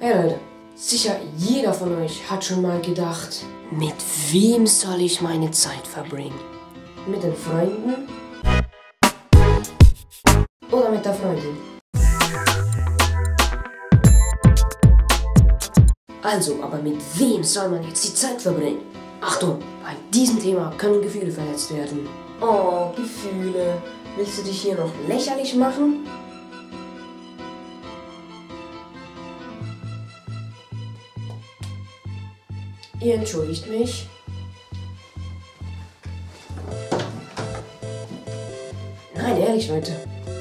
Hey Leute, sicher jeder von euch hat schon mal gedacht, mit wem soll ich meine Zeit verbringen? Mit den Freunden? Oder mit der Freundin? Also, aber mit wem soll man jetzt die Zeit verbringen? Achtung, bei diesem Thema können Gefühle verletzt werden. Oh, Gefühle. Willst du dich hier noch lächerlich machen? Ihr entschuldigt mich. Nein, ehrlich, Leute.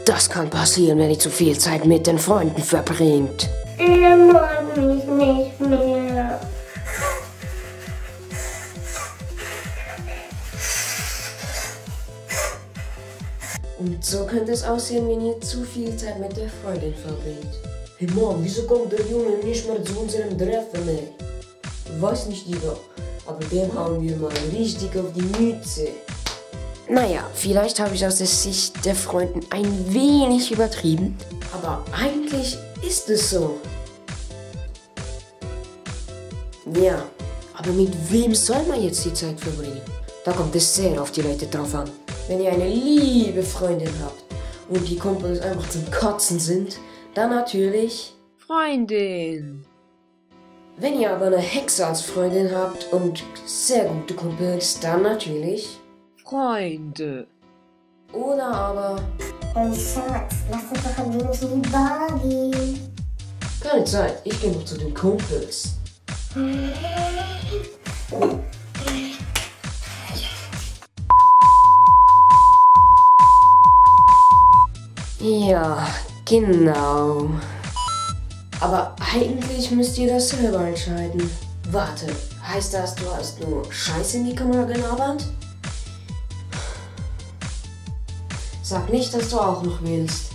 Das kann passieren, wenn ihr zu viel Zeit mit den Freunden verbringt. Er mag mich nicht mehr. Und so könnte es aussehen, wenn ihr zu viel Zeit mit der Freundin verbringt. Hey Mom, wieso kommt der Junge nicht mehr zu unserem Treffen, ey? Weiß nicht, Digga, aber dem hauen wir mal richtig auf die Mütze. Naja, vielleicht habe ich aus der Sicht der Freunden ein wenig übertrieben, aber eigentlich ist es so. Ja, aber mit wem soll man jetzt die Zeit verbringen? Da kommt es sehr auf die Leute drauf an. Wenn ihr eine liebe Freundin habt und die Kumpels einfach zum Kotzen sind, dann natürlich Freundin. Wenn ihr aber eine Hexe als Freundin habt und sehr gute Kumpels, dann natürlich Freunde. Oder aber Hey Schatz, lass uns doch ein wenig in die Bar gehen. keine Zeit, ich gehe noch zu den Kumpels. Ja, genau. Aber eigentlich müsst ihr das selber entscheiden. Warte, heißt das, du hast nur Scheiße in die Kamera gelabert? Sag nicht, dass du auch noch willst.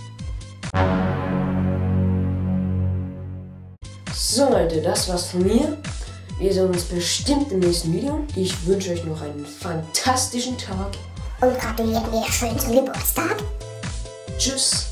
So Leute, das war's von mir. Wir sehen uns bestimmt im nächsten Video. Ich wünsche euch noch einen fantastischen Tag. Und gratuliert mir schön zum Geburtstag. Tschüss.